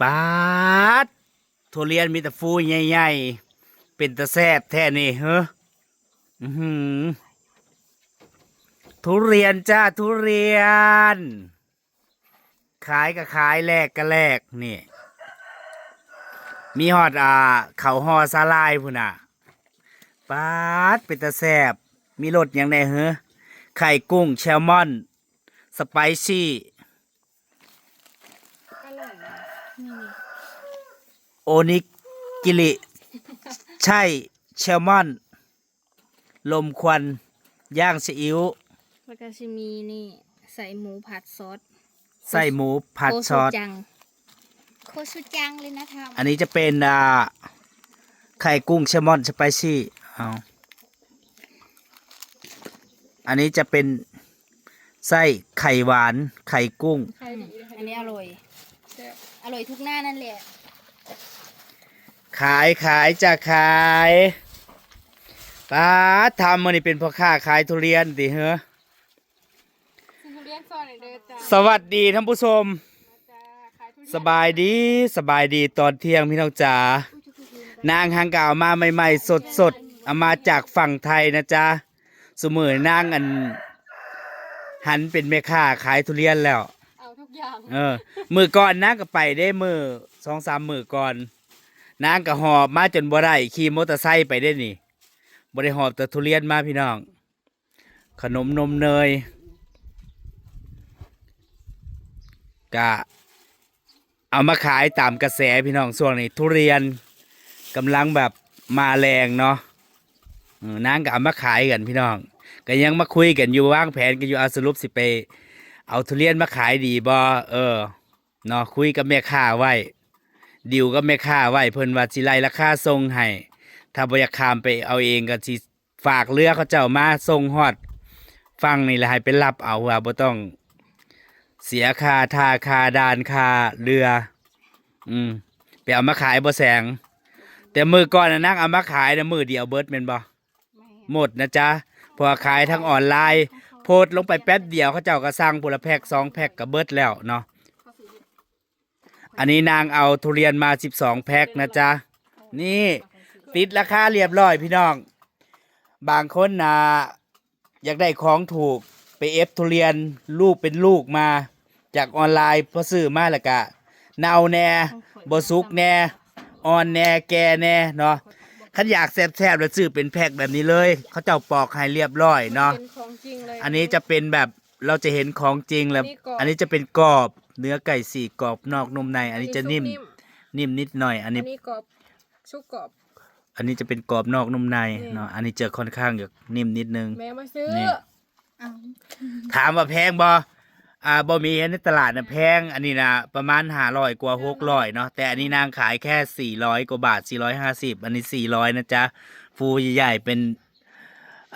ປາດ ທຸລຽນມີແຕ່ຟູໃຫຍ່ໆ ເປັນຕາແຊບແທ້ນີ້ເຮີ. ອືຫື ທຸລຽນຈ້າ ທຸລຽນ ຂາຍກໍຂາຍ ແລກກໍແລກ. ນີ້ ມີຮອດ ອ່າ ເຂົ້າຫໍ່ສາຫຼ່າຍພຸ້ນນະ. ປາດ ເປັນຕາແຊບ. ມີລົດຫຍັງແດ່ເຮີ? ໄຂ່ກຸ້ງແຊລມອນ ສະໄປຊີ ໂອນິກິລິ ໃຊ່ ແຊລມອນ ລົມຄວັນ ຍ່າງຊີອິ້ວ ແລ້ວກໍຊິມີນີ້ ໃສ່ໝູຜັດຊອດ ໃສ່ໝູຜັດຊອດ ໂຄຊູຈັງ ໂຄຊູຈັງເລີຍນະທ່ານ. ອັນນີ້ຈະເປັນ ອ່າ ໄຂ່ກຸ້ງແຊລມອນສະໄປຊີ. ເອົາ ອັນນີ້ຈະເປັນໄສ້ໄຂ່ຫວານ ໄຂ່ກຸ້ງ. ອັນນີ້ອະລ່ອຍ ອະລ່ອຍທຸກໜ້ານັ້ນແຫຼະ. ຂາຍ ຂາຍຈ້າ ຂາຍ. ປາດ ທຳມື້ນີ້ເປັນພໍ່ຄ້າຂາຍທຸລຽນຕິເຮີ? ສະຫວັດດີທ່ານຜູ້ຊົມ ສະບາຍດີ ສະບາຍດີຕອນທ່ຽງພີ່ນ້ອງຈ໋າ. ນາງຫັງກໍເອົາມາໃໝ່ໆ ສົດໆ ເອົາມາຈາກຝັ່ງໄທນະຈ໋າ. ຊຸມື້ນີ້ນາງ ອັນ ຫັນເປັນແມ່ຄ້າຂາຍທຸລຽນແລ້ວ ເອົາທຸກຢ່າງ. ເອີ ມື້ກ່ອນນາງກໍໄປເດ້ ມື້ສອງສາມມື້ກ່ອນ ນາງກໍຫອບມາຈົນບໍ່ໄດ້ ຂີ່ມໍເຕີໄຊໄປເດ້ນີ້. ບໍ່ໄດ້ຫອບແຕ່ທຸລຽນມາພີ່ນ້ອງ. ຂະໜົມນົມເນີຍ ກະເອົາມາຂາຍຕາມກະແສພີ່ນ້ອງ. ຊ່ວງນີ້ທຸລຽນກຳລັງແບບມາແຮງເນາະ. ເອີ ນາງກໍເອົາມາຂາຍກັນພີ່ນ້ອງ ກໍຍັງມາຄຸຍກັນຢູ່ ວາງແຜນກັນຢູ່ ເອົາ ສະຫຼຸບຊິໄປເອົາທຸລຽນມາຂາຍດີບໍ່? ເອີ ເນາະ ຄຸຍກັບແມ່ຄ້າໄວ້ ດີລກັບແມ່ຄ້າໄວ້ ເພິ່ນວ່າຊິໄລ່ລາຄາສົ່ງໃຫ້ ຖ້າບໍ່ຢາກຂ້າມໄປເອົາເອງກໍຊິ ຝາກເຮືອເຂົາເຈົ້າມາສົ່ງຮອດຝັ່ງນີ້ແຫຼະ ໃຫ້ໄປຮັບເອົາ ວ່າບໍ່ຕ້ອງເສຍຄ່າທ່າ ຄ່າດ່ານ ຄ່າເຮືອ. ອືມ ໄປເອົາມາຂາຍບໍ່ແສງ? ແຕ່ມື້ກ່ອນນະ ນາງເອົາມາຂາຍນະ ມື້ດຽວເບິດແມ່ນບໍ່? ໝົດນະຈ໋າ ເພາະວ່າຂາຍທາງອອນລາຍ ໂພສລົງໄປແປັບດຽວ ເຂົາເຈົ້າກໍສັ່ງຜູ້ລະແພັກສອງແພັກກໍເບິດແລ້ວເນາະ. ອັນນີ້ນາງເອົາທຸລຽນມາສິບສອງແພັກນະຈ໋າ. ນີ້ ຕິດລາຄາລຽບລ້ອຍພີ່ນ້ອງ. ບາງຄົນນະ ຢາກໄດ້ຂອງຖືກ ໄປເອັບທຸລຽນລູກເປັນລູກມາຈາກອອນລາຍ ພໍຊື້ມາແລ້ວກະເນົ່າແດ່ ບໍ່ສຸກແດ່ ອ່ອນແດ່ ແກ່ແດ່ເນາະ. ຄັນຢາກແຊບໆ ແລ້ວຊື້ເປັນແພັກແບບນີ້ເລີຍ ເຂົາເຈົ້າປອກໃຫ້ລຽບລ້ອຍເນາະ. ອັນນີ້ຈະເປັນແບບ ເຮົາຈະເຫັນຂອງຈິງແລ້ວ. ອັນນີ້ຈະເປັນກອບ ເນື້ອໄກ່ສີກ ກອບນອກນຸ່ມໃນ. ອັນນີ້ຈະນິ້ມ ນິ້ມນິດໜ້ອຍ. ອັນນີ້ ອັນນີ້ກອບ ຊຸກກອບ ອັນນີ້ຈະເປັນກອບນອກນຸ່ມໃນເນາະ. ອັນນີ້ຈະຄ່ອນຂ້າງຈະນິ້ມນິດໜຶ່ງ. ແມ່ມາຊື້ ນີ້ ຖາມວ່າແພງບໍ່? ອ່າ ບໍ່ມີໃນຕະຫຼາດນະແພງ. ອັນນີ້ນະປະມານຫ້າຮ້ອຍກວ່າ ຫົກຮ້ອຍເນາະ ແຕ່ອັນນີ້ນາງຂາຍແຄ່ສີ່ຮ້ອຍກວ່າບາດ ສີ່ຮ້ອຍຫ້າສິບ. ອັນນີ້ສີ່ຮ້ອຍນະຈ໋າ ຟູໃຫຍ່ໆ ເປັນ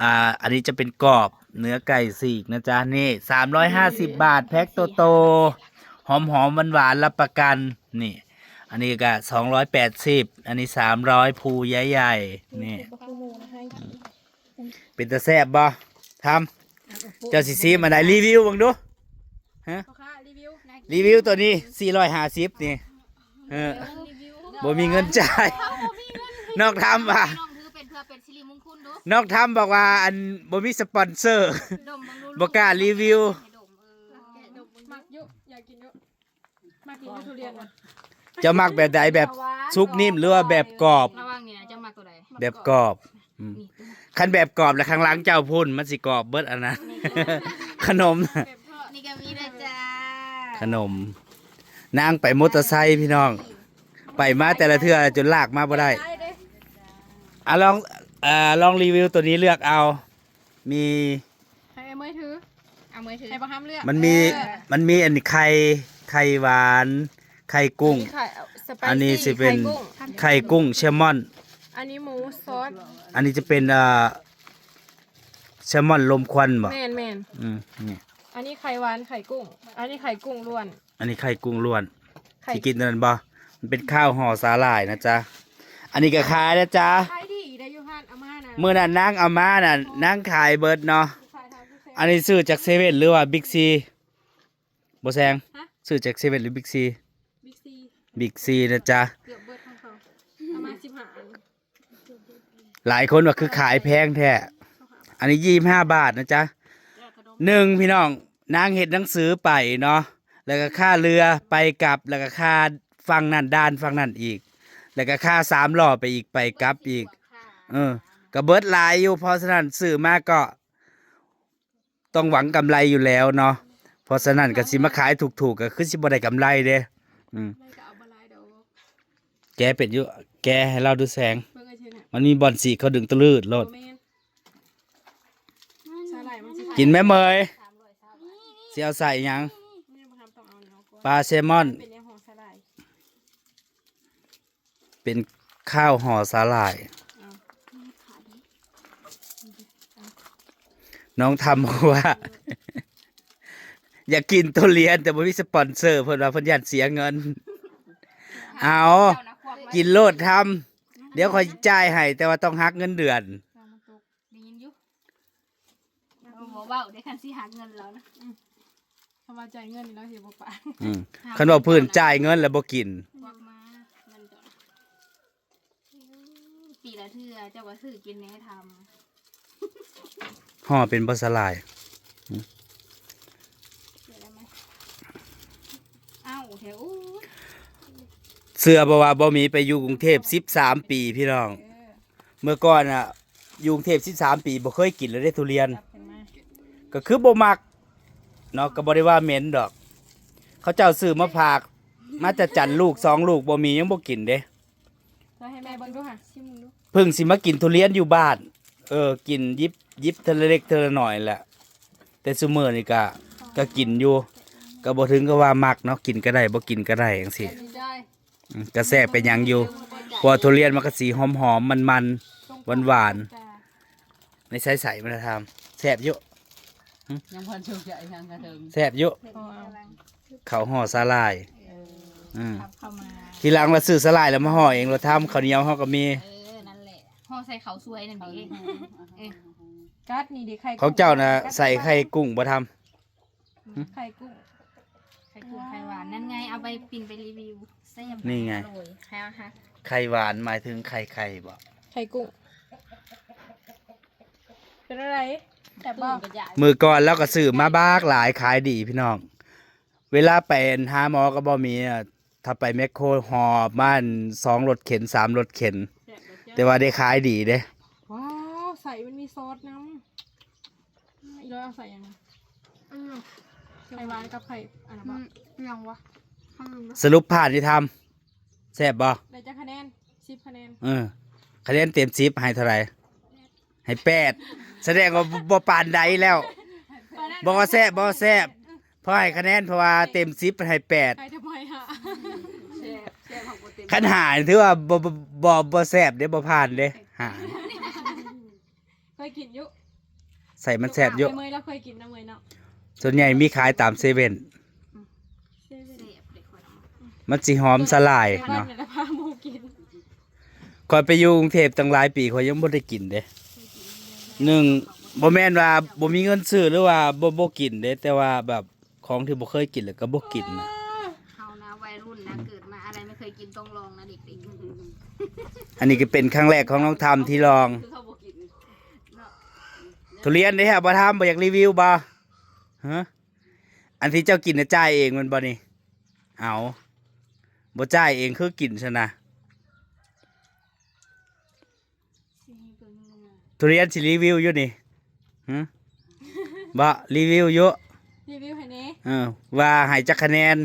ອ່າ ອັນນີ້ຈະເປັນກອບເນື້ອໄກ່ສີກນະຈ໋າ. ນີ້ສາມຮ້ອຍຫ້າສິບບາດ ແພັກໂຕໆ ຫອມໆ ຫວານໆ ຮັບປະກັນ. ນີ້ ອັນນີ້ກະສອງຮ້ອຍແປດສິບ ອັນນີ້ສາມຮ້ອຍ ພູໃຫຍ່ໆ. ນີ້ ເປັນຕາແຊບບໍ່? ທຳ ເຈົ້າຊິຊີມອັນໃດ? ຣີວິວເບິ່ງດູ. ຮະ? ພໍ່ຄ້າຣີວິວ ຣີວິວໂຕນີ້ສີ່ຮ້ອຍຫ້າສິບນີ້. ເອີ ບໍ່ມີເງິນຈ່າຍ. ນ້ອງທຳວ່າ ນ້ອງຖືເປັນເພື່ອເປັນສິລິມຸງຄຸນດູ. ນ້ອງທຳບອກວ່າ ອັນ ບໍ່ມີສະປອນເຊີ ດົມເບິ່ງດູ ບໍ່ກ້າຣີວິວ. ໃຫ້ດົມ ເອີ ແກະດົມເບິ່ງ ມັກຢູ່ ຢາກກິນຢູ່ ມັກກິນຢູ່ທຸລຽນນະ. ເຈົ້າມັກແບບໃດ? ແບບສຸກນິ້ມ ຫຼືວ່າແບບກອບ? ລະຫວ່າງນີ້ນະ ເຈົ້າມັກໂຕໃດ? ແບບກອບ. ອືມ ຄັນແບບກອບແລ້ວ ຂ້າງຫຼັງເຈົ້າພຸ້ນ ມັນຊິກອບເບິດອັນນັ້ນ ຂະໜົມ. ນີ້ກໍມີເດີຈ້າ ຂະໜົມ. ນາງໄປມໍເຕີໄຊພີ່ນ້ອງ ໄປມາແຕ່ລະເທື່ອຈົນລາກມາບໍ່ໄດ້. ອ່ະ ລອງ ເອີ ລອງຣີວິວໂຕນີ້ ເລືອກເອົາ. ມີ ໃຫ້ອ້າຍເມຍຖື ອ້າຍເມຍຖື ໃຫ້ບັກຫຳເລືອກ. ມັນມີ ເອີ ມັນມີອັນໄຂ່ ໄຂ່ຫວານ ໄຂ່ກຸ້ງ. ມີໄຂ່ ເອີ ສະໄປຊີ ອັນນີ້ຊິເປັນໄຂ່ກຸ້ງ ໄຂ່ກຸ້ງແຊລມອນ. ອັນນີ້ໝູຊອດ. ອັນນີ້ຈະເປັນ ເອີ ແຊລມອນລົມຄວັນບໍ່? ແມ່ນໆ. ອືມ ນີ້ ອັນນີ້ໄຂ່ຫວານ ໄຂ່ກຸ້ງ. ອັນນີ້ໄຂ່ກຸ້ງລ້ວນ. ອັນນີ້ໄຂ່ກຸ້ງລ້ວນ ໄຂ່ ຊິກິນຕົວນັ້ນບໍ່? ມັນເປັນຂ້າວຫໍ່ສາຫຼ່າຍນະຈ໋າ. ອັນນີ້ກໍຂາຍນະຈ໋າ ຂາຍດີໄດ໋ຢູ່ຫັ້ນ. ເອົາມານະ ມື້ນັ້ນນາງເອົາມານະ ນາງຂາຍເບິດເນາະ. ອັນນີ້ຊື້ຈາກເຊເວັ່ນ ຫຼືວ່າບິກຊີ? ບໍ່ແຊງ ຮະ? ຊື້ຈາກເຊເວັ່ນ ຫຼືບິກຊີ? ບິກຊີ. ບິກຊີນະຈ໊ະ ເກືອບເບິດຂອງເຂົາ ເອົາມາສິບຫ້າອັນ ຫຼາຍຄົນວ່າຄືຂາຍແພງແທ້ ອັນນີ້ ຊາວຫ້າ ບາດ ຊາວຫ້າບາດນະຈ໊ະ ແລ້ວຂະໜົມ ໜຶ່ງ ພີ່ນ້ອງ ນາງເຮັດໜັງສືໄປເນາະ ແລ້ວກໍຄ່າເຮືອໄປກັບ ແລ້ວກໍຄ່າຝັ່ງນັ້ນ ດ່ານຝັ່ງນັ້ນອີກ ແລ້ວກໍຄ່າສາມລໍ້ໄປອີກ ໄປກັບອີກ ເອີ ກໍເບິດຫຼາຍຢູ່ ເພາະສະນັ້ນຊື້ມາກໍ ຕ້ອງຫວັງກຳໄລຢູ່ແລ້ວເນາະ ເພາະສະນັ້ນກໍຊິມາຂາຍຖືກໆ ກໍຄືຊິບໍ່ໄດ້ກຳໄລເດ້ ອືມ ແກະເປັນຢູ່ ແກະໃຫ້ລາວດູແສງ ເບິ່ງເອົາເທື່ອນະ ມັນມີບ່ອນສີກ ເຂົາດຶງຕະລືດໂລດ ບໍ່ແມ່ນ ສາຫຼ່າຍມັນຊິ ກິນແມ່ເໝີຍ ຊິເອົາໃສ່ຫຍັງ ແມ່ບໍ່ທຳຕ້ອງເອົານີ້ອອກກ່ອນ ປາແຊມອນ ເປັນຫຍັງຫໍ່ສາຫຼ່າຍ ເປັນຂ້າວຫໍ່ສາຫຼ່າຍ ນ້ອງທຳບອກວ່າ ຢາກກິນທຸລຽນ ແຕ່ບໍ່ມີສະປອນເຊີ ເພິ່ນວ່າເພິ່ນຢ້ານເສຍເງິນ ເອົາ ກິນໂລດທຳ ດຽວຂ້ອຍຈ່າຍໃຫ້ ແຕ່ວ່າຕ້ອງຫັກເງິນເດືອນ ໄດ້ຍິນຢູ່ ບໍ່ເວົ້າເດ້ ຄັນຊິຫັກເງິນລາວນະ ອືມ ຄັນວ່າຈ່າຍເງິນນີ້ລາວຊິບໍ່ປາກ ອືມ ຄັນເວົ້າພື້ນຈ່າຍເງິນແລ້ວບໍ່ກິນ ພວກມາເງິນເຈົ້າ ອືມ ປີລະເທື່ອ ເຈົ້າກໍຊື້ກິນແດ່ທຳ ຫໍ່ເປັນບໍ່ສາຫຼ່າຍ ເອົາແທ້ ໂອ້ຍ ເຊື່ອບໍ່ວ່າບໍ່ມີໄປຢູ່ກຸງເທບສິບສາມປີ ພີ່ນ້ອງ ເອີ ເມື່ອກ່ອນນະ ຢູ່ກຸງເທບສິບສາມປີ ບໍ່ເຄີຍກິນເລີຍເດ້ທຸລຽນ ຈັບຂຶ້ນມາ ກໍຄືບໍ່ມັກເນາະ ກໍບໍ່ໄດ້ວ່າເໝັນດອກ ເຂົາເຈົ້າຊື້ມາຝາກ ມາແຕ່ຈັນລູກສອງລູກ ບໍ່ມີ ຍັງບໍ່ກິນເດ້ ໃຫ້ແມ່ເບິ່ງດູຫະ ຊິມເບິ່ງດູ ເພິ່ງຊິມາກິນທຸລຽນຢູ່ບ້ານ ເອີ ກິນ ຫຍິບ ຫຍິບເທື່ອລະເລັກເທື່ອລະໜ້ອຍແຫຼະ ແຕ່ຊຸມື້ນີ້ກະ ກະກິນຢູ່ ກະບໍ່ເຖິງກັບວ່າມັກເນາະ ກິນກະໄດ້ ບໍ່ກິນກະໄດ້ຈັ່ງຊີ້ ອືມ ກະແຊບໄປຫຍັງຢູ່ ເພາະທຸລຽນມັນກະສີຫອມໆ ມັນໆ ຫວານໆ ໃນໃສໆ ມັນທຳ ແຊບຢູ່ ຍັງບໍ່ທັນສຸກ ຍັງກະເຖິງ ແຊບຢູ່ ພໍເອົາ ເຂົ້າຫໍ່ສາຫຼ່າຍ ເອີ ອືມ ເຂົ້າມາ ທີຫຼັງລະຊື້ສາຫຼ່າຍລະມາຫໍ່ເອງ ລະທຳເຂົ້າໜຽວເຮົາກໍມີ ເອີ ນັ້ນແຫຼະ ຫໍ່ໃສ່ເຂົ້າສວຍນັ້ນເດ້ ເອີ ກັດນີ້ເດ້ ໄຂ່ ຂອງເຈົ້ານະ ໃສ່ໄຂ່ກຸ້ງບໍ່ທຳ ອືມ ໄຂ່ກຸ້ງ ໄຂ່ກຸ້ງໄຂ່ຫວານ ນັ້ນໄງ ເອົາໄປປິ່ນໄປຣີວິວ ແຊບ ນີ້ໄງ ອະລ່ອຍ ໄຂ່ຫວານໝາຍເຖິງໄຂ່ໄກ່ບໍ? ໄຂ່ກຸ້ງ ເປັນຈັ່ງໃດ ແຊບບໍ່? ມື້ກ່ອນລາວກໍຊື້ມາບັກຫຼາຍ ຂາຍດີພີ່ນ້ອງ ເວລາໄປຫາໝໍກໍບໍ່ມີ ຖ້າໄປແມັກໂຄຫໍ່ປະມານສອງລົດເຂັນ ສາມລົດເຂັນ ແຊບບໍ່ເຈົ້າ? ແຕ່ວ່າໄດ້ຂາຍດີເດ້ ວ້າວ ໃສ່ມັນມີຊອສນຳ ອີ່ຮ້ອຍເອົາໃສ່ຫຍັງ? ອືມ ໄຂ່ຫວານກັບໄຂ່ອັນນັ້ນບໍ່? ອືມ ຫຍັງວະ? ສະຫຼຸບຜ່ານຢູ່ທຳ ແຊບບໍ່? ໄດ້ຈັກຄະແນນ? ສິບຄະແນນ ເອີ ຄະແນນເຕັມສິບໃຫ້ເທົ່າໃດ? ໃຫ້ແປດ ສະແດງວ່າບໍ່ປານໃດແລ້ວ ບໍ່ແຊບ ບໍ່ແຊບ ເພາະໃຫ້ຄະແນນ ເພາະວ່າເຕັມສິບໃຫ້ແປດ ໃຫ້ທຳໄມຫາ ແຊບ ແຊບ ຄັນຫ້າຖືວ່າບໍ່ ບໍ່ ບໍ່ ບໍ່ແຊບເດ້ ບໍ່ຜ່ານເດ້ ຫ້າ ເຄີຍກິນຢູ່ ໃສ່ມັນແຊບຢູ່ ເມື່ອຍລາວເຄີຍກິນນະເມື່ອຍເນາະ ສ່ວນໃຫຍ່ມີຂາຍຕາມເຊເວັ່ນ ເຊເວັ່ນ ມັນຊິຫອມສາຫຼ່າຍເນາະ ຂ້ອຍໄປຢູ່ກຸງເທບຕັ້ງຫຼາຍປີ ຂ້ອຍຍັງບໍ່ໄດ້ກິນເດ້ ໜຶ່ງ ບໍ່ແມ່ນວ່າບໍ່ມີເງິນຊື້ ຫຼືວ່າບໍ່ ບໍ່ກິນເດ້ ແຕ່ວ່າແບບ ຂອງທີ່ບໍ່ເຄີຍກິນແລ້ວກໍບໍ່ກິນນະ ເຮົານະໄວລຸ້ນນະ ເກີດມາອະໄລໄມ່ເຄີຍກິນຕ້ອງລອງນະເດັກໆ ອັນນີ້ກໍເປັນຄັ້ງແລກຂອງນ້ອງທຳທີ່ລອງ ຄືເຂົາບໍ່ກິນເນາະ ທຸລຽນເດ້ ບໍ່ທຳ ບໍ່ຢາກຣີວິວບໍ່? ຮະ ອັນທີ່ເຈົ້າກິນນະຈ່າຍເອງແມ່ນບໍ່ນີ້? ເອົາ ບໍ່ຈ່າຍເອງຄືກິນຊັ້ນນະ. ຊິໃຫ້ເບິ່ງ ທຸລຽນຊິຣີວິວຢູ່ນີ້ ຫຶ ບໍ່ ຣີວິວຢູ່ ຣີວິວໃຫ້ແດ່ ເອີ ວ່າໃຫ້ຈັກຄະແນນ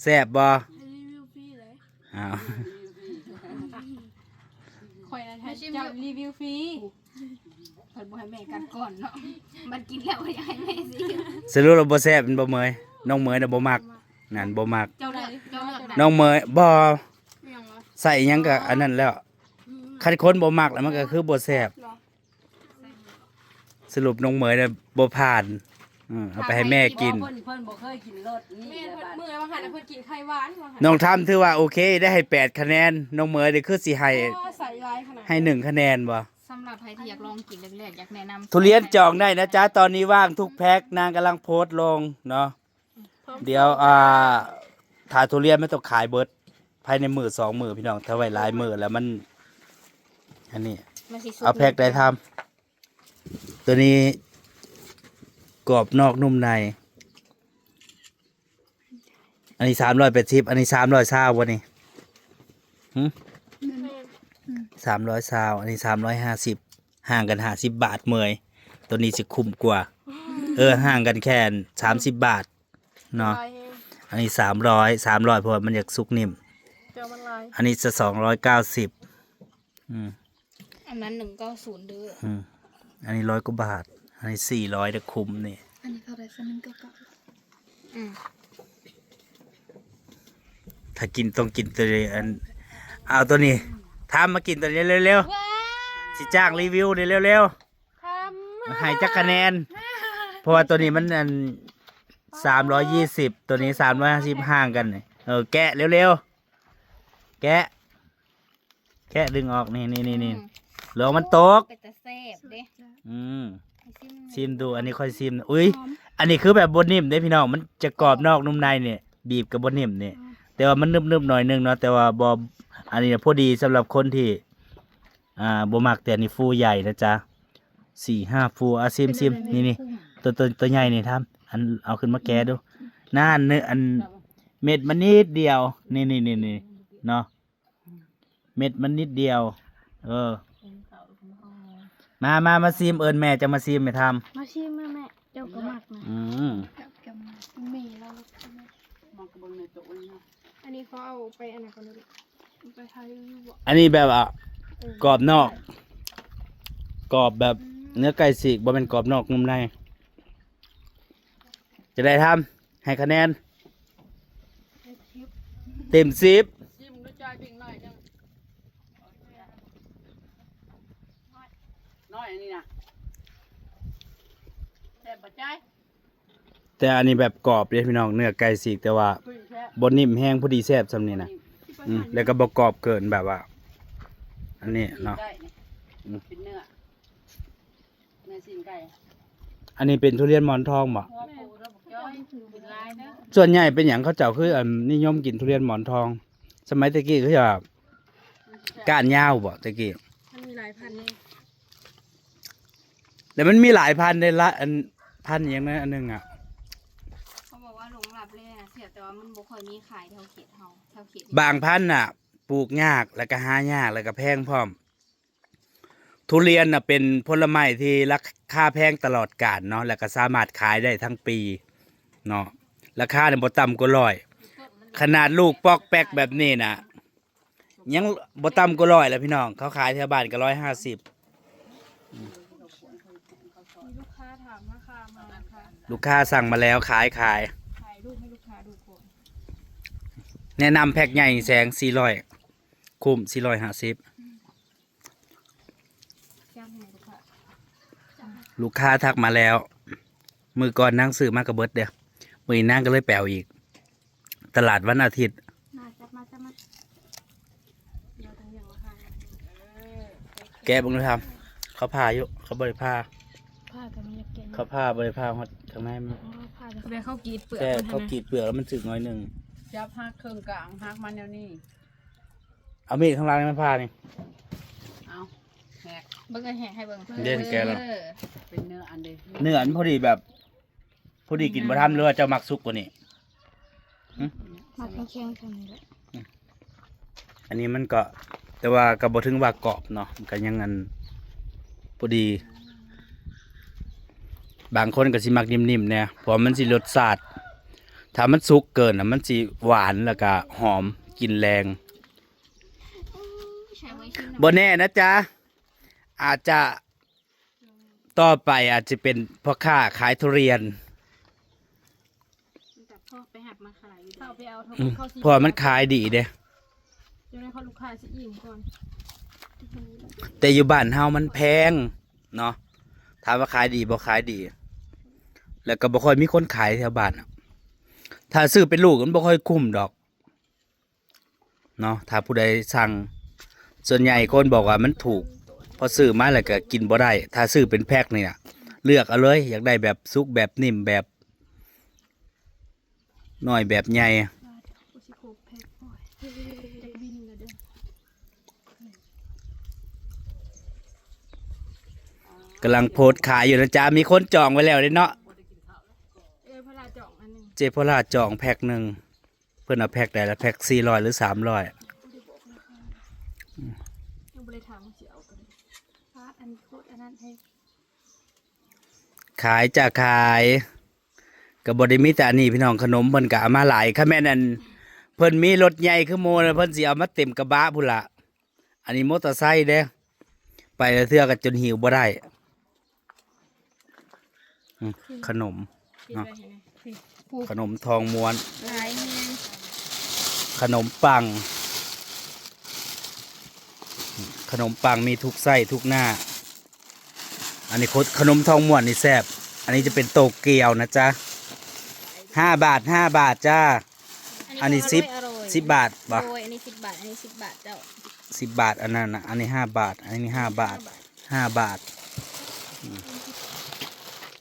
ແຊບບໍ່? ຣີວິວຟຣີເລີຍ ອ້າວ ຂ້ອຍນະໃຫ້ເຈົ້າຣີວິວຟຣີ ເພິ່ນບໍ່ໃຫ້ແມ່ກັດກ່ອນເນາະ ບັດກິນແລ້ວກໍຢາກໃຫ້ແມ່ຊີມ ສະຫຼຸບແລ້ວບໍ່ແຊບແມ່ນບໍ່ເໝີຍ? ນ້ອງເໝີຍນະບໍ່ມັກ ນັ້ນບໍ່ມັກ ເຈົ້າໄດ້ ເຈົ້າເລືອກໄດ້ ນ້ອງເໝີຍ ບໍ່ ອີ່ຫຍັງວະ ໃສ່ອີ່ຫຍັງກໍອັນນັ້ນແລ້ວ ອືມ ຄັນຄົນບໍ່ມັກແລ້ວມັນກໍຄືບໍ່ແຊບ ເນາະ ສະຫຼຸບນ້ອງເໝີຍນະບໍ່ຜ່ານ ອື ເອົາໄປໃຫ້ແມ່ກິນ ເພິ່ນ ເພິ່ນບໍ່ເຄີຍກິນລົດນີ້ ແມ່ນ ເພິ່ນ ມື້ວ່າງຫັ້ນນະເພິ່ນກິນໄຂ່ຫວານວ່າຊັ້ນ ນ້ອງທຳຖືວ່າໂອເຄ ໄດ້ໃຫ້ແປດຄະແນນ ນ້ອງເໝີຍນີ້ຄືຊິໃຫ້ ໃຫ້ໜຶ່ງຄະແນນບໍ່? ສຳລັບໃຜທີ່ຢາກລອງກິນແລກໆ ຢາກແນະນຳ ທຸລຽນຈອງໄດ້ນະຈ໊ະ ຕອນນີ້ວ່າງທຸກແພັກ ນາງກຳລັງໂພສລົງເນາະ ດຽວ ອ່າ ຖ້າທຸລຽນມັນຕ້ອງຂາຍເບິດ ພາຍໃນມື້ສອງມື້ພີ່ນ້ອງ ຖ້າໄວ້ຫຼາຍມື້ແລ້ວມັນ ອັນນີ້ ມັນຊິສຸກ ເອົາແພັກໄດ້ທຳ ໂຕນີ້ກອບນອກນຸ່ມໃນ. ອັນນີ້ສາມຮ້ອຍແປດສິບ ອັນນີ້ສາມຮ້ອຍຊາວບໍ່ນີ້? ຫຶ? ສາມຮ້ອຍຊາວ ອັນນີ້ສາມຮ້ອຍຫ້າສິບ ຫ່າງກັນຫ້າສິບບາດເໝີຍ ໂຕນີ້ຊິຄຸ້ມກວ່າ ເອີ ຫ່າງກັນແຄ່ສາມສິບບາດເນາະ ຫຼາຍແຮງ ອັນນີ້ສາມຮ້ອຍ ສາມຮ້ອຍ ເພາະວ່າມັນຢາກສຸກນິ້ມ ແຕ່ວ່າມັນຫຼາຍ ອັນນີ້ຈະສອງຮ້ອຍເກົ້າສິບ ອືມ ອັນນັ້ນໜຶ່ງເກົ້າສູນເດີ ອືມ ອັນນີ້ຮ້ອຍກວ່າບາດ ອັນນີ້ສີ່ຮ້ອຍເດີ ຄຸ້ມນີ້ ອັນນີ້ເທົ່າໃດຊະ ໜຶ່ງເກົ້າເກົ້າ ອືມ ຖ້າກິນຕ້ອງກິນໂຕນີ້ ອັນ ເອົາໂຕນີ້ ທຳມາກິນໂຕນີ້ເລັວໆ ຊິຈ້າງຣີວິວນີ້ເລັວໆ ທຳ ໃຫ້ຈັກຄະແນນ ເພາະວ່າໂຕນີ້ມັນ ອັນ ສາມຮ້ອຍຊາວ ໂຕນີ້ສາມຮ້ອຍຫ້າສິບ ຫ່າງກັນນີ້ ເອີ ແກະເລັວໆ ແກະ ແກະດຶງອອກ ນີ້ໆໆ ອືມ ລອງມັນຕົກ ເປັນຕາແຊບເດ້ ອືມ ຊິມ ຊິມດູ ອັນນີ້ຂ້ອຍຊິມ ອຸ້ຍ ຫອມ ອັນນີ້ຄືແບບບໍ່ນິ້ມເດ້ພີ່ນ້ອງ ມັນຈະກອບນອກນຸ່ມໃນນີ້ ບີບກໍບໍ່ນິ້ມນີ້ ອືມ ແຕ່ວ່າມັນໜຶບໆໜ້ອຍໜຶ່ງເນາະ ແຕ່ວ່າບໍ່ ອັນນີ້ພໍດີສຳລັບຄົນທີ່ ອ່າ ບໍ່ມັກ ແຕ່ອັນນີ້ຟູໃຫຍ່ນະຈ໊ະ ສີ່ຫ້າຟູ ອ່ະ ຊິມໆ ນີ້ໆ ໂຕ ໂຕ ໂຕໃຫຍ່ນີ້ທຳ ອັນ ເອົາຂຶ້ນມາແກະດູ ນັ້ນ ເນື້ອ ອັນ ເມັດມັນນິດດຽວ ນີ້ໆໆ ເນາະ ເມັດມັນນິດດຽວ ເອີ ມາ ມາ ມາຊິມ ເອີ້ນແມ່ເຈົ້າມາຊິມ ແມ່ທຳ ມາຊິມແມ່ ແມ່ເຈົ້າກໍມັກນະ ອືມ ແມ່ລາວມັກ ມັກກໍເບິ່ງໃນໂຕະນີ້ເນາະ ອັນນີ້ເຂົາເອົາໄປອັນນັ້ນກ່ອນເດີ ໄປຖ່າຍຢູ່ບໍ່ ອັນນີ້ແບບວ່າ ເອີ ກອບນອກ ກອບແບບ ອືມ ເນື້ອໄກ່ສີກ ບໍ່ແມ່ນກອບນອກນຸ່ມໃນ ຈະໄດ້ທຳ ໃຫ້ຄະແນນ ເຕັມສິບ ຊິມດູຈ້ອຍ ເປັນໜ້ອຍໜຶ່ງ ໜ້ອຍອັນນີ້ນະ ແຊບບໍ່ຈ້ອຍ? ແຕ່ອັນນີ້ແບບກອບເດ້ພີ່ນ້ອງ ເນື້ອໄກ່ສີກ ແຕ່ວ່າ ອຸ້ຍ ແຊບ ບໍ່ນິ້ມແຮງ ພໍດີແຊບຊ່ຳນີ້ນະ ພໍດີ ອືມ ແລ້ວກໍບໍ່ກອບເກີນ ແບບວ່າ ອັນນີ້ເນາະ ໄດ້ນີ້ ອືມ ເປັນເນື້ອ ເນື້ອຊີ້ນໄກ່ ອັນນີ້ເປັນທຸລຽນໝອນທອງບໍ່? ແມ່ນ ສ່ວນໃຫຍ່ເປັນຫຍັງເຂົາເຈົ້າຄື ອັນ ນິຍົມກິນທຸລຽນໝອນທອງ? ສະໄໝແຕ່ກີ້ເຂົາເຈົ້າ ກ້ານຍາວບໍ່ແຕ່ກີ້? ມັນມີຫຼາຍພັນເດ້ ແລ້ວມັນມີຫຼາຍພັນເດ້ລະ ອັນ ພັນອີ່ຫຍັງນະ ອັນໜຶ່ງອະ ເຂົາບອກວ່າຫຼົງລັບແລນະ ແຊບ ແຕ່ວ່າມັນບໍ່ຄ່ອຍມີຂາຍແຖວເຂດເຮົາ ແຖວເຂດນີ້ ບາງພັນນະ ປູກຍາກ ແລ້ວກໍຫາຍາກ ແລ້ວກໍແພງພ້ອມ. ທຸລຽນນະເປັນຜົນລະໄມ້ທີ່ລາຄາແພງຕະຫຼອດການເນາະ ແລ້ວກໍສາມາດຂາຍໄດ້ທັງປີເນາະ ລາຄານີ້ບໍ່ຕ່ຳກວ່າຮ້ອຍ ຂະໜາດລູກປອກແປກແບບນີ້ນະ ຍັງບໍ່ຕ່ຳກວ່າຮ້ອຍແຫຼະພີ່ນ້ອງ ເຂົາຂາຍແຖວບ້ານກໍຮ້ອຍຫ້າສິບ ມີລູກຄ້າຖາມລາຄາມາ ລູກຄ້າສັ່ງມາແລ້ວ ຂາຍ ຂາຍ ຂາຍລູກໃຫ້ລູກຄ້າດູກ່ອນ ແນະນຳແພັກໃຫຍ່ແສນສີ່ຮ້ອຍ ຄຸ້ມ ສີ່ຮ້ອຍຫ້າສິບ ລູກຄ້າທັກມາແລ້ວ ມື້ກ່ອນນາງຊື້ມາກໍເບິດເດ້ ມື້ນີ້ນາງກໍເລີຍໄປເອົາອີກ ຕະຫຼາດວັນອາທິດ ມາ ຈັບມາ ຈັບມາ ແກະເບິ່ງດູທຳ ເຂົາຜ່າຢູ່ ເຂົາບໍ່ໄດ້ຜ່າ ຜ່າກໍບໍ່ຢາກແກະ ເຂົາຜ່າບໍ່ໄດ້ຜ່າຮອດຂ້າງໃນມັນ ອໍ ຜ່າແຕ່ ແຕ່ເຂົາກຣີດເປືອກ ແຕ່ ມັນຫັ້ນນະ ເຂົາກຣີດເປືອກແລ້ວມັນຖືກໜ້ອຍໜຶ່ງ ຈັບຫັກເຄິ່ງກາງ ຫັກມັນແນວນີ້ ເອົາມີດຂ້າງຫຼັງໃຫ້ມັນຜ່ານີ້ ເອົາແຫກ ເບິ່ງ ເອີ ແຫກໃຫ້ເບິ່ງ ເດັ່ນແກະລະ ເອີ ເປັນເນື້ອອັນເດ ເນື້ອອັນພໍດີແບບ ພໍດີກິນບໍ່ທັນ ຫຼືວ່າເຈົ້າມັກສຸກກວ່ານີ້? ຫຶ? ມັກແຂງໆ ສ່ຳນີ້ແຫຼະ ອັນນີ້ມັນກໍ ແຕ່ວ່າກໍບໍ່ເຖິງວ່າກອບເນາະ ມັນກໍຍັງອັນ ພໍດີ ບາງຄົນກໍຊິມັກນິ້ມໆແດ່ ເພາະມັນຊິລົດຊາດ ຖ້າມັນສຸກເກີນນະ ມັນຊິຫວານ ແລ້ວກໍຫອມ ກິ່ນແຮງ ບໍ່ແນ່ນະຈ໊ະ ອາດຈະ ຕໍ່ໄປອາດຈະເປັນພໍ່ຄ້າຂາຍທຸລຽນ ແຕ່ພໍ່ໄປຮັບມາຂາຍຢູ່ເດ້ ເຂົາໄປເອົາ ອືມ ເຂົາຊິ ເພາະວ່າມັນຂາຍດີເດ້ ຢູ່ໃນເຂົາລູກຄ້າຊິອີ່ມກ່ອນ ແຕ່ຢູ່ບ້ານເຮົາມັນແພງເນາະ ຖາມວ່າຂາຍດີບໍ່? ຂາຍດີ ແລ້ວກໍບໍ່ຄ່ອຍມີຄົນຂາຍແຖວບ້ານ ຖ້າຊື້ເປັນລູກມັນບໍ່ຄ່ອຍຄຸ້ມດອກ ເນາະ ຖ້າຜູ້ໃດສັ່ງ ສ່ວນໃຫຍ່ຄົນບອກວ່າມັນຖືກ ພໍຊື້ມາແລ້ວກໍກິນບໍ່ໄດ້ ຖ້າຊື້ເປັນແພັກນີ້ນະ ເລືອກເອົາເລີຍ ຢາກໄດ້ແບບສຸກ ແບບນິ້ມ ແບບນ້ອຍ ແບບໃຫຍ່ ວ່າແຕ່ວ່າຊິໂຄກແພັກ ໂອ້ຍ ກຳລັງໂພສຂາຍຢູ່ນະຈ໊ະ ມີຄົນຈອງໄວ້ແລ້ວເດ້ເນາະ. ເອື້ອຍພະລາຈອງອັນໜຶ່ງ ເຈ້ພະລາຈອງແພັກໜຶ່ງ ເພິ່ນເອົາແພັກໃດລະ ແພັກສີ່ຮ້ອຍ ຫຼື ສາມຮ້ອຍ? ຍັງບໍ່ໄດ້ຖາມວ່າຊິເອົາໂຕໃດ. ປາດ ອັນນີ້ໂຄດອັນນັ້ນແທ້. ຂາຍຈ້າຂາຍ ກໍບໍ່ໄດ້ມີແຕ່ອັນນີ້ພີ່ນ້ອງ ຂະໜົມເພິ່ນກໍເອົາມາຫຼາຍ ຄັນແມ່ນອັນເພິ່ນມີລົດໃຫຍ່ຄືໝູ່ນະ ເພິ່ນຊິເອົາມາເຕັມກະບະພຸ້ນລະ. ອັນນີ້ມໍເຕີໄຊເດ້ ໄປລະເທື່ອກໍຈົນຫິວບໍ່ໄດ້. ອືມ ຂະໜົມເນາະ ຂະໜົມທອງມ້ວນ ຫຼາຍແຮງ ຂະໜົມປັງ ຂະໜົມປັງມີທຸກໄສ້ທຸກໜ້າ. ອັນນີ້ ຂະໜົມທອງມ້ວນນີ້ແຊບ. ອັນນີ້ຈະເປັນໂຕກຽວນະຈ໊ະ ຫ້າບາດ ຫ້າບາດຈ້າ. ອັນນີ້ສິບ ສິບບາດບໍ່? ໂດຍ ອັນນີ້ສິບບາດ ອັນນີ້ສິບບາດເຈົ້າ ສິບບາດ. ອັນນັ້ນນະ ອັນນີ້ຫ້າບາດ ອັນນີ້ຫ້າບາດ ຫ້າບາດ. ອືມ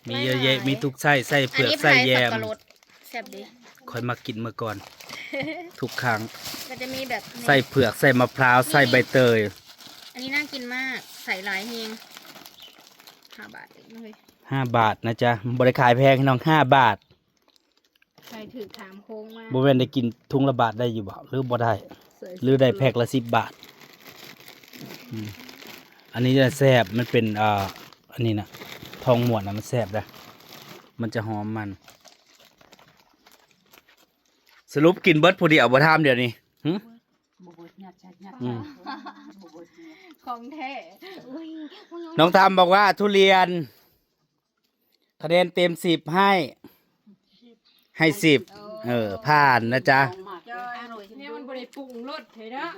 ມີເຍອະແຍະ ມີທຸກໄສ້ ໄສ້ເຜືອກ ໄສ້ແຍມ. ແຊບເດ້ ຂ້ອຍມັກກິນເມື່ອກ່ອນ ທຸກຄັ້ງ ກໍຈະມີແບບນີ້ ໄສ້ເຜືອກ ໄສ້ມະພ້າວ ໄສ້ໃບເຕີຍ. ອັນນີ້ໜ້າກິນມາກ ໃສ່ຫຼາຍແຮງ. ຫ້າບາດເອງເຮີ້ຍ ຫ້າບາດນະຈ໊ະ ບໍ່ໄດ້ຂາຍແພງພີ່ນ້ອງ ຫ້າບາດ. ໃສ່ຖືກຖາມໂຄງມາ ບໍ່ແມ່ນໄດ້ກິນທຸງລະບາດໄດ້ຢູ່ບໍ່ ຫຼືບໍ່ໄດ້ ຫຼືໄດ້ແພັກລະສິບບາດ? ອືມ ອັນນີ້ແຊບ ມັນເປັນ ເອີ ອັນນີ້ນະ ທອງມ້ວນນະ ມັນແຊບເດ້ ມັນຈະຫອມມັນ. ສະຫຼຸບກິນເບິດຜູ້ດຽວບໍ່ ຖາມດຽວນີ້ ຫຶ? ບໍ່ເບິດ ຍັດໃສ່ ຍັດ ອືມ ໃສ່ ບໍ່ເບິດ ຂອງແທ້. ນ້ອງທຳບອກວ່າທຸລຽນ ຄະແນນເຕັມສິບໃຫ້ ໃຫ້ສິບ ເອີ ຜ່ານນະຈ໊ະ. ແນວມັນບໍ່ໄດ້ປຸງລົດເດ້ເນາະ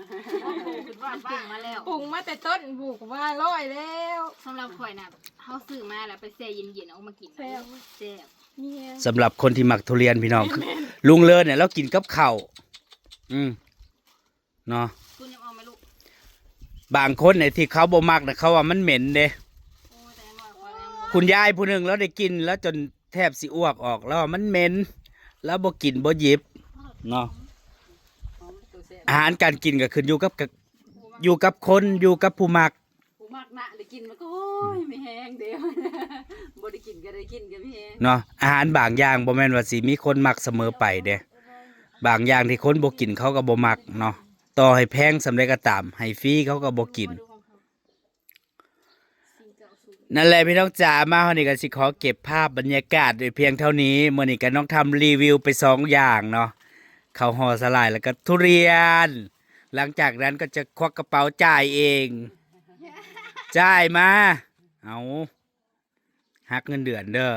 ປຸງມາແລ້ວ ປຸງມາແຕ່ຕົ້ນ ປູກວ່າຮ້ອຍແລ້ວ. ສຳລັບຂ້ອຍນະ ເຮົາຊື້ມາແລ້ວໄປແຊ່ເຢັນໆ ເອົາມາກິນ ແຊບ ແຊບ ມີແຮງ. ສຳລັບຄົນທີ່ມັກທຸລຽນພີ່ນ້ອງ ແມ່ນໆ ລຸງເລີນນີ້ລາວກິນກັບເຂົ້າ ອືມ ເນາະ ຄຸນຍັງອອກໄໝລູກ? ບາງຄົນນີ້ທີ່ເຂົາບໍ່ມັກນະ ເຂົາວ່າມັນເໝັນເດ້. ໂອ້ຍ ແຕ່ນ້ອຍຂ້ອຍຍັງບໍ່ ຄຸນຍາຍຜູ້ໜຶ່ງລາວໄດ້ກິນ ລາວຈົນແທບຊິອ້ວກອອກ ລາວວ່າມັນເໝັນ ລາວບໍ່ກິນບໍ່ຫຍິບເນາະ. ອາຫານການກິນກໍຂຶ້ນຢູ່ກັບ ຢູ່ກັບຄົນ ຢູ່ກັບຜູ້ມັກ. ຜູ້ມັກນະໄດ້ກິນມັນກໍ ໂອ້ຍ ມີແຮງເດ້ ບໍ່ໄດ້ກິນກໍໄດ້ກິນກໍມີແຮງເນາະ. ອາຫານບາງຢ່າງບໍ່ແມ່ນວ່າຊິມີຄົນມັກສະເໝີໄປເດ້ ບາງຢ່າງທີ່ຄົນບໍ່ກິນເຂົາກໍບໍ່ມັກເນາະ ຕໍ່ໃຫ້ແພງສ່ຳໃດກໍຕາມ ໃຫ້ຟຣີເຂົາກໍບໍ່ກິນ. ນັ້ນແຫຼະພີ່ນ້ອງຈ໋າ ມາຮອດນີ້ກໍຊິຂໍເກັບພາບບັນຍາກາດໄວ້ພຽງເທົ່ານີ້. ມື້ນີ້ກໍນ້ອງທຳຣີວິວໄປສອງຢ່າງເນາະ ເຂົ້າຫໍ່ສາຫຼ່າຍ ແລ້ວກໍທຸລຽນ. ຫຼັງຈາກນັ້ນກໍຈະຄວັກກະເປົາຈ່າຍເອງ ຈ່າຍມາ ເອົາ ຫັກເງິນເດືອນເດີ.